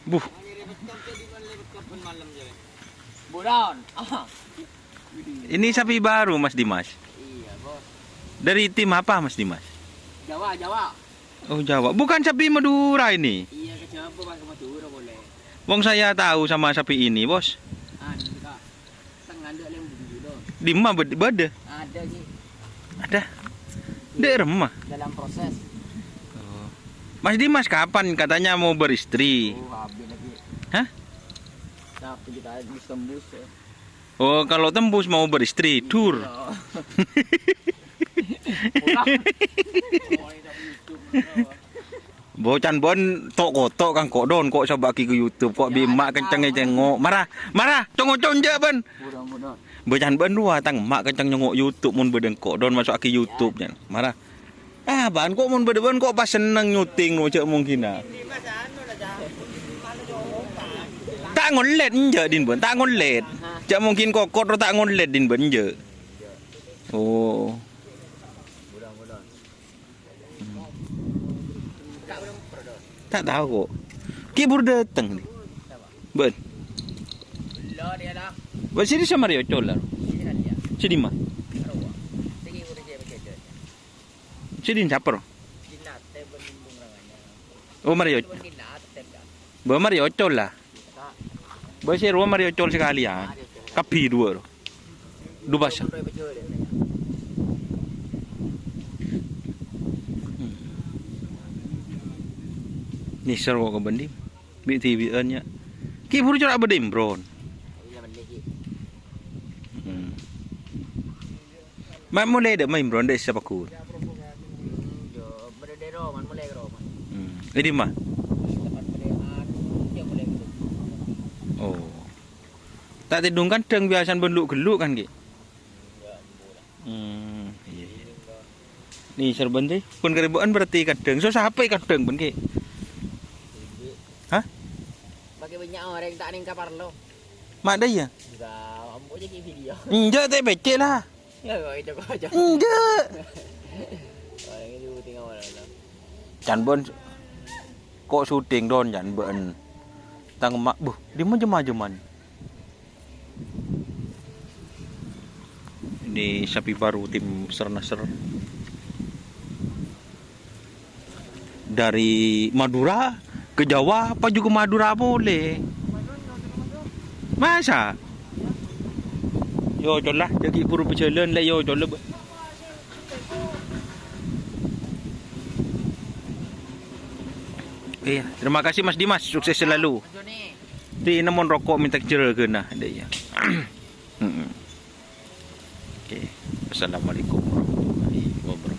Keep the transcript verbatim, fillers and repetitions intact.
Buh. Ini sapi baru, Mas Dimas. Iya, Bos. Dari tim apa, Mas Dimas? Jawa, Jawa. Oh, Jawa. Bukan sapi Madura ini. Iya, ke Jawa, Bos, ke Madura boleh. Wong saya tahu sama sapi ini, Bos. Anu, Kak. Tengah ndak lem budi dulu. Di ma bed-, beda? Ada, Ki. Ada. Di rumah. Dalam proses. Oh. Mas Dimas kapan katanya mau beristri? Oh, habis lagi. Hah? Tapi kita habis tembus, ya. Oh, kalau tembus mau beristri, dur. Iya. Pulang. Bocan bân to'-koto' kan ko' don, ko' sabâ'âghi ka YouTube, ko' bi' emma' kenceng cengok. Mara, mara, congo-conja bân. Bocan bân rowa tang emma' kenceng nyengok YouTube mon bâdâ ko' don maso'aghi YouTube, jan. Mara. Ah, bân ko' mon bâdâ bân ko' pas senneng nyuting no, jhâ' mungkin, ah. Ta' ngolèt, enjâ', din bân, ta' ngolèt. Jhâ' mungkin kokot ro ta' ngolèt, din bân, enjâ'. Oh. Hmm. Ta' tao ko'. Ki' buru dâteng, din. Bân. Bân sè di Mario Col, la. Sè di ma? Sè di Caper. Oh, Mario. Bân Mario Col, la. Bân sè rowa Mario Col sakalèyan. Kabbhi duwâ' ro. Du pasa. Nèser ko' ka bândhi. Bi' dhibi'ân, yâ. Ki' buru cora' bâdâ Imron. Hmm. Ma' molè dâ' ma' Imron dâ' sapa ghun? Hmm. È dimma? Oh. Ta' tèdung kandhâng biyasana bân lu'-ghellu' kan, Ki'? Hmm, iyâ, iyâ. Nèser bân, tè. Pon karèbâ'ân berarti kandhâng. Sossa apa kandhâng bân, Ki'? Hah? Makkè bânnya' orèng ta' nèng ka parlo. Ma' dâ' iyâ? Enggak, ambo aja ki video. Enjâ', tè, becce' la. Enggak, kok itu kok aja. Enjâ'. Orèng itu tinggal mana? Can bân ko' syuting don, can bân. Tang ma-, buh, dimma jemma-jemman. Ini sapi baru tim Sernasr. Dari Madura ke Jawa, apa juga Madura boleh? Masa? Yo, colah, jadi buru berjalan lah, yo, colah. Iya, terima kasih Mas Dimas, sukses selalu. Ti nemon rokok minta jeragana, ada ya. Mm-mm. Oke. Assalamualaikum warahmatullahi wabarakatuh.